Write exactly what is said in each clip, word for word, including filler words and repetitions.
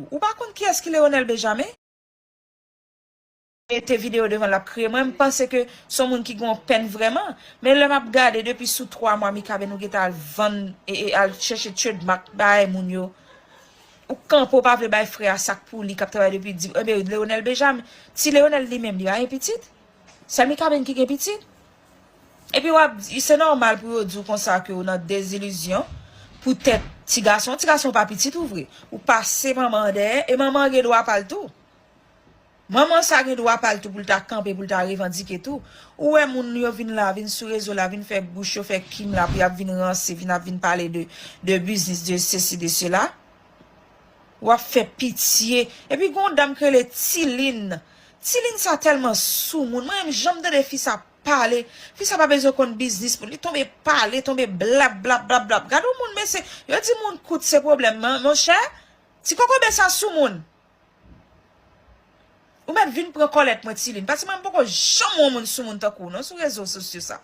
Ou pa konn kiyès ki Leonel Benjamin? Mete videyo devan l ap kriye. Mwen, m panse ke se yon moun ki gen yon pèn vrèman. Men lè m ap gade depi sou twa mwa, Mikaben, ou gentan al vann e, e al chèche trademark bay moun yo. Ou kanpe, ou pa vle bay frè a sa k pou li, k ap travay depi di, enben, Leonel Benjamin, ti Leonel li menm, li pa gen pitit? Sèl Mikaben ki gen pitit? Epi w ap, se nòmal pou yo di w konsa ke w nan dezilizyon poutèt ti gason. Ti gason pa pitit ou vre. Ou pase manman an dèyè, e manman an gen dwa pa l tou. Manman sa gen dwa pa l tou pou l ta kanpe, pou l ta revandike tou. Ou wè moun yo vin la, vin sou rezo la, vin fè bouch yo, fè kim la, pou y ap vin ranse, vin ap vin pale de, de biznis, de sesi, de sela. W ap fè pitye. Epi gen yon dam ki rele Tilin. Tilin sa tèlman soumoun. Mwen menm, jan m tande fi sa pale, fi sa pa bezwen konn biznis pou li tonbe pale, tonbe blab, blab, blab, blab. Gade yon moun, mesye, yo di moun kout se pwoblèm, men, monchè, ti kokobe sa soumoun. Ou mèt vin pran kòlèt mwen, Tilin. Paske mwen, m poko janm wè yon moun soumoun tankou w, non, sou rezo sosyo sa.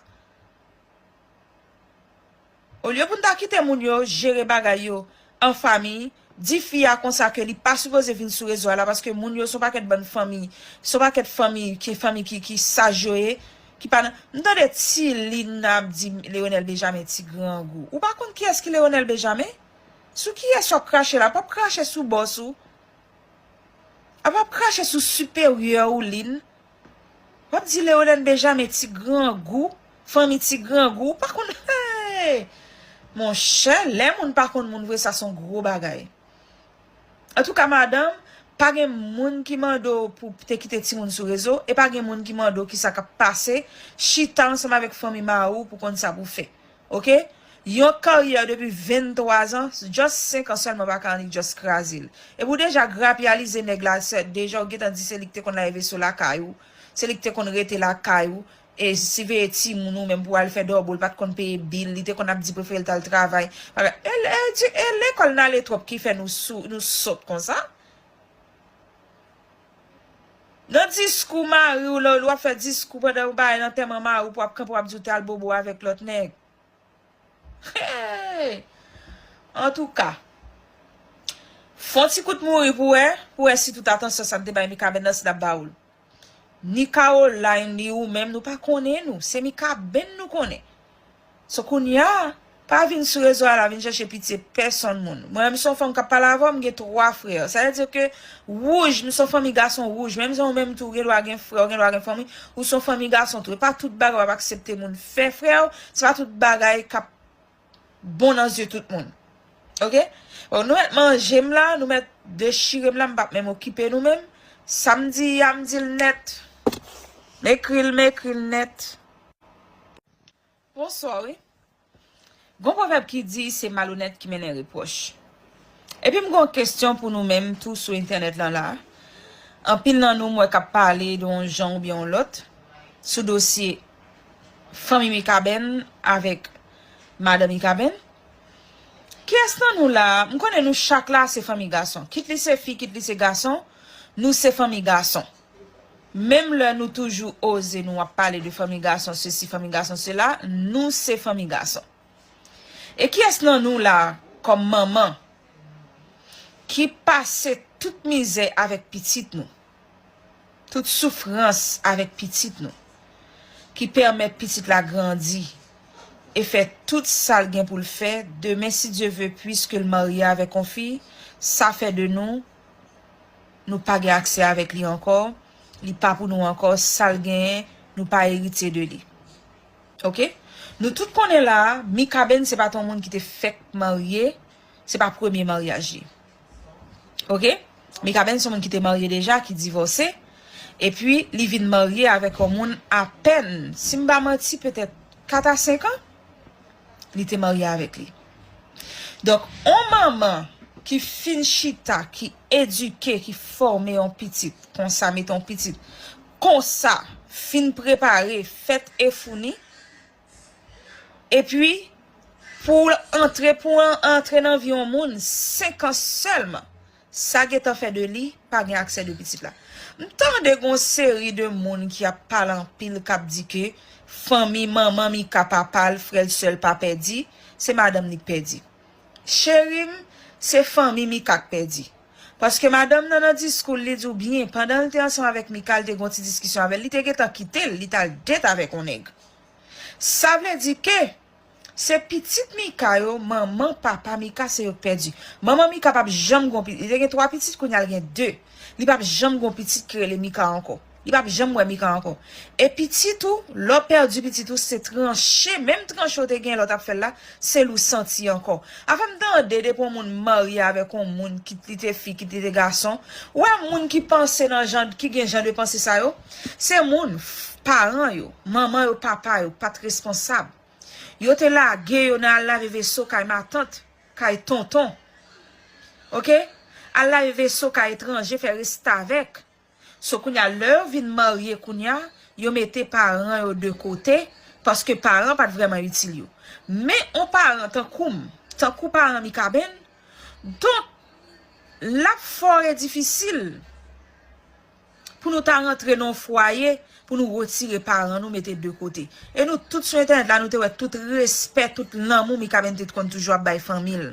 Olye pou n ta kite moun yo jere bagay yo an fanmi, di fi a konsa ke li pa sipoze vin sou rezo a la, paske moun yo se yon pakèt bann fanmi, se yon pakèt fanmi ki, fanmi ki, ki saj yo ye, ki pa nan, m tande Tilin ap di Leonel Benjamin ti grangou. Ou pa konn kiyès ki Leonel Benjamin? Sou kiyès w ap krache la? W ap krache sou bòs ou. W ap krache sou siperyè ou, Lin. W ap di Leonel Benjamin ti grangou, fanmi ti grangou. Ou pa konn, hey! Monchè, lè moun pa konn moun vre, sa se yon gwo bagay. Antouka, madanm, pa gen moun ki mande w pou te kite timoun sou rezo, e pa gen moun ki mande w kisa k ap pase. Chita ansanm avèk fanmi mari w pou konn sa pou fè. Oke? Yon karyè depi venntwa zan, just senk an sèlman pa ka annik just kraze l. Epi w deja grapyalize nèg la, se, deja w gentan di se li ki te konn leve sou lakay ou, se li ki te konn rete lakay ou, e siveye timoun ou menm pou al fè dòbo, l pa t konn peye bil, li te konn ap di prefere l t al travay. Paga-, e, e, e lekòl n ale twòp ki fè nou sou, nou sòt konsa? Nan diskou mari w, lè w ap fè diskou pandan w bay nan tèman mari w, pou w ap kanpe w ap di w t al bobo avèk lòt nèg. Hey! Antouka, fè yon ti kout mouri pou wè, pou wè si tout atansyon sa n te bay Mikaben nan si l ap ba ou l. Ni Caroline, ni ou menm, nou pa konnen nou. Se Mikaben nou konnen. So, kounye a, pa vin sou rezo a la, vin chèche pitye pèsonn moun. Mwen menm, se yon fanm k ap pale avè w, m gen twa frè. Sa vle di ke wouj, m se yon fanmi gason wouj. Menm jan ou menm tou, ou gen dwa gen frè, ou gen dwa gen fanmi, ou se yon fanmi gason tou. E pa tout bagay w ap aksepte moun fè frè w, se pa tout bagay k ap bon nan zye tout moun. Oke? Bon, nou mèt manje m la, nou mèt dechire m la, m p ap menm okipe nou menm. Sa m di a, m di l nèt. M ekri l, m ekri l nèt. Bonswa, wi. Gon pwovèb ki di se malonèt ki mennen repwòch. Epi m gon kesyon pou nou menm tou sou entènèt lan la. Anpil nan nou m wè k ap pale de yon jan oubyen yon lòt sou dosye fanmi Mikaben avèk madan Mikaben. Kiyès nan nou la, m konnen nou chak la se fanmi gason. Kit li se fi, kit li se gason, nou se fanmi gason. Menm lè nou toujou oze nou ap pale de fanmi gason sesi, fanmi gason sela, nou se fanmi gason. E kiyès nan nou la, kòm manman, ki pase tout mizè avèk pitit nou, tout soufrans avèk pitit nou, ki pèmèt pitit la grandi e fè tout sa l gen pou l fè, demen, si Dye ve, piske l marye avèk yon fi, sa fè de nou nou pa gen aksè avèk li ankò, li pa pou nou ankò, sa l genyen, nou pa eritye de li. Oke? Nou tout konnen la, Mikaben se pa t yon moun ki te fèk marye, se pa premye maryaj li. Oke? Mikaben se yon moun ki te marye deja, ki divòse, epi li vin marye avèk yon moun apèn, si m pa manti, petèt kat a senk an. Li te marye avèk li. Donk, on manman ki fin chita, ki edike, ki fòme on pitit, konsa, mete on pitit, konsa, fin prepare, fèt e founi, epi pou antre, pou an-, antre nan vi on moun, senk an sèlman, sa gentan fè de li pa gen aksè de pitit la. M tande gon seri de moun ki ap pale anpil, k ap di ke fanmi manman Mika pa pa l, frè l, sè l pa pèdi, se madanm li k pèdi. Cheri m, se fanmi Mika k pèdi. Paske madanm nan, nan diskou l, li di w byen, pandan l te ansanm avèk Mika, l te gen yon ti diskisyon avè l, li te gentan kite l, li t al date avèk yon nèg. Sa vle di ke se pitit Mika yo, manman, papa Mika, se yo k pèdi. Manman Mika p ap janm gen yon pitit, li te gen twa pitit, kounye a l gen de. Li p ap janm gen yon pitit ki rele Mika ankò. Li p ap janm wè Mika ankò. E pitit ou, lè w pèdi pitit ou, se tranche, menm tranche w te gen lè w t ap fè l la, se l ou santi ankò. Afè m tande depi yon moun marye avèk yon moun ki li te fi, ki li te gason, ou wè moun ki panse nan jan, ki gen jan de panse sa yo, se moun, f- paran yo, manman yo, papa yo, pa t responsab. Yo te lage yo nan al lave veso kay matant, kay tonton. Oke? Al lave veso kay etranje, fè restavèk. So kounye a, lè yo vin marye kounye a, yo mete paran yo de kote, paske paran pa t vrèman itil yo. Men on paran tankou m, tankou paran Mikaben, donk, l ap fò e difisil pou nou ta rantre nan yon fwaye, pou nou retire paran nou, mete de kote. E nou tout sou entènèt la, nou te wè tout respè, tout lanmou Mikaben te konn toujou ap bay fanmi l.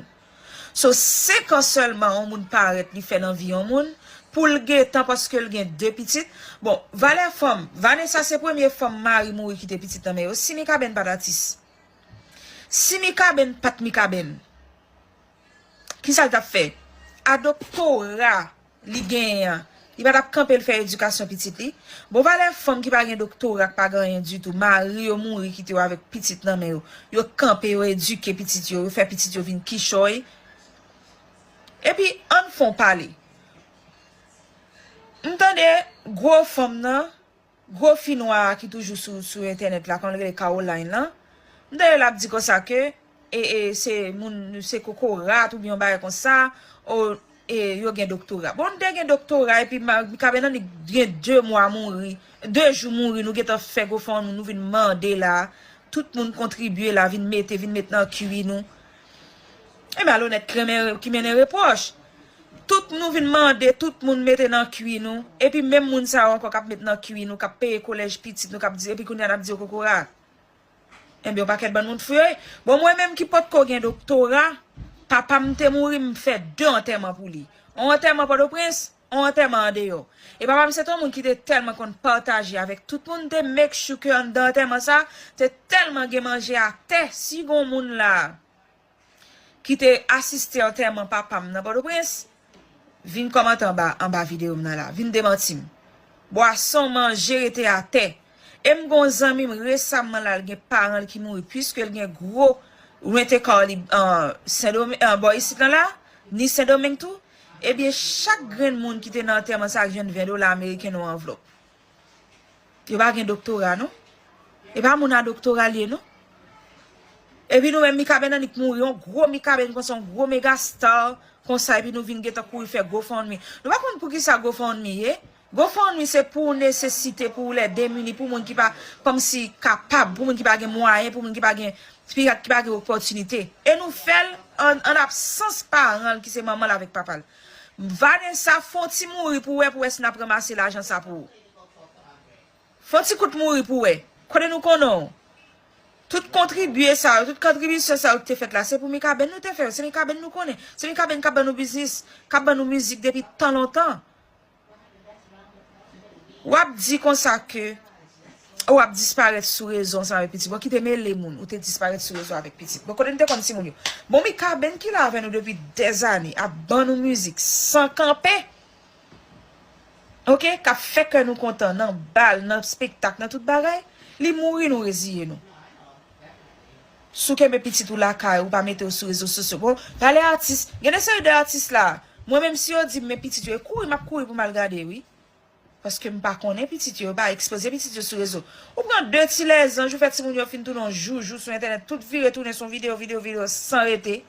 So, senk an sèlman yon moun parèt, li fè nan vi yon moun, pou l gentan, paske l gen de pitit. Bon, valè fanm, Vanessa se premye fanm mari mouri kite pitit nan men yo. Si Mikaben pa t atis, si Mikaben pa t Mikaben, kisa l t ap fè? A doktora li genyen an, li pa t ap kanpe l fè edikasyon pitit li? Bon, valè fanm ki pa gen doktora, k pa gen anyen ditou, mari yo mouri kite yo avèk pitit nan men yo, yo kanpe, yo edike pitit yo, yo fè pitit yo vin kichòy. Epi, ann fon pale. M tande gwo fanm nan, gwo fi nwa a ki toujou sou, sou entènèt la, kòman l rele, Caroline lan, m tande l ap di konsa ke e, e, se moun, se kokorat oubyen yon bagay konsa, o, e, yo gen doktora. Bon, nou te gen doktora, epi ma- Mikaben annik gen de mwa mouri, de jou mouri, nou gentan fè GoFundMe, nou vin mande la, tout moun kontribye la, vin mete, vin met nan kwi nou. E malonèt ki renmen, ki mennen repwòch. Tout nou vin mande, tout moun mete nan kwi nou. Epi menm moun sa yo ankò k ap met nan kwi nou, k ap peye kolèj pitit nou, k ap di, epi kounye a n ap di yo kokorat. Ebyen, yon pakèt bann moun fou yo ye. Bon, mwen menm ki potko gen doktora, papa m te mouri, m fè de antèman pou li. Yon antèman Pòtoprens, yon antèman andeyò. E papa m se te yon moun ki te tèlman konn pataje avèk tout moun, te make sure ke anndan antèman sa, te tèlman gen manje atè, si gon moun la ki te asiste antèman papa m nan Pòtoprens, vin kòmante anba, anba videyo m nan la, vin demanti m. Bwason, manje rete atè. E m gon zanmi m resaman la, l gen paran l ki mouri, piske l gen gwo rent-a-car li, an, Sendomeng, an, bò isit lan la, ni Sendomeng tou. Ebyen, chak grenn moun ki te nan antèman sa a jwenn ven dola ameriken nan yon anvlòp. Yo pa gen doktora, non. E pa moun a doktora l ye, non. Epi nou menm, Mikaben annik mouri, yon gwo Mikaben konsa, yon gwo mega star konsa, epi nou vin gentan kouri fè GoFundMe. Nou pa konn poukisa GoFundMe ye. GoFundMe se pou nesesite, pou lè demini, pou moun ki pa, kòmsi kapab, pou moun ki pa gen mwayen, pou moun ki pa gen, ki pa, ki pa gen opòtinite. E nou fè l an, an absans paran l ki se manman l avèk papa l. Vanessa, fè yon ti mouri pou wè, pou wè si n ap ranmase lajan sa pou ou. Fè yon ti kout mouri pou wè. Kote nou konnen w? Tout kontribye sa yo, tout kontribisyon sa yo ki te fèt la, se pou Mikaben nou te fè yo. Se Mikaben nou konnen. Se Mikaben k ap ban nou biznis, k ap ban nou mizik depi tan lontan. W ap di konsa ke w ap disparèt sou rezo ansanm avèk pitit. Bon, kite mele moun, ou te disparèt sou rezo avèk pitit. Bon, kote n te konn timoun yo? Bon, Mikaben ki la avè nou depi dèzane, ap ban nou mizik san kanpe. Oke, k ap fè kè nou kontan nan bal, nan spektak, nan tout bagay, li mouri, nou reziye nou. Si w kenbe pitit ou lakay, ou pa mete yo sou rezo sosyo. Bon, pale atis, gen de seri de atis la, mwen menm si yo di m men pitit yo, e kouri m ap kouri pou m al gade, wi. Paske m pa konnen pitit yo, yo pa ekspoze pitit yo sou rezo. Ou pran de ti lèzanj, ou fè timoun yo fin tounen yon joujou sou entènèt, tout vire tounen se yon videyo, videyo, videyo, san rete.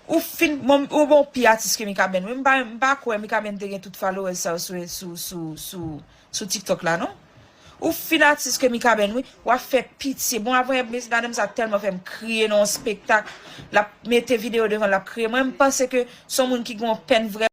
Ou fin, bon, ou bon pi atis ke Mikaben. Wi, m pa, m pa kwè Mikaben te gen tout followers sa yo sou, sou, sou, sou, sou TikTok la, non. Ou fin atis ke Mikaben, wi. W ap fè pitye. Bon, avan yè, madanm sa tèlman fè m kriye nan yon spektak. L ap mete videyo devan l, l ap kriye. Mwen, m panse ke se yon moun ki gen yon pèn vrè.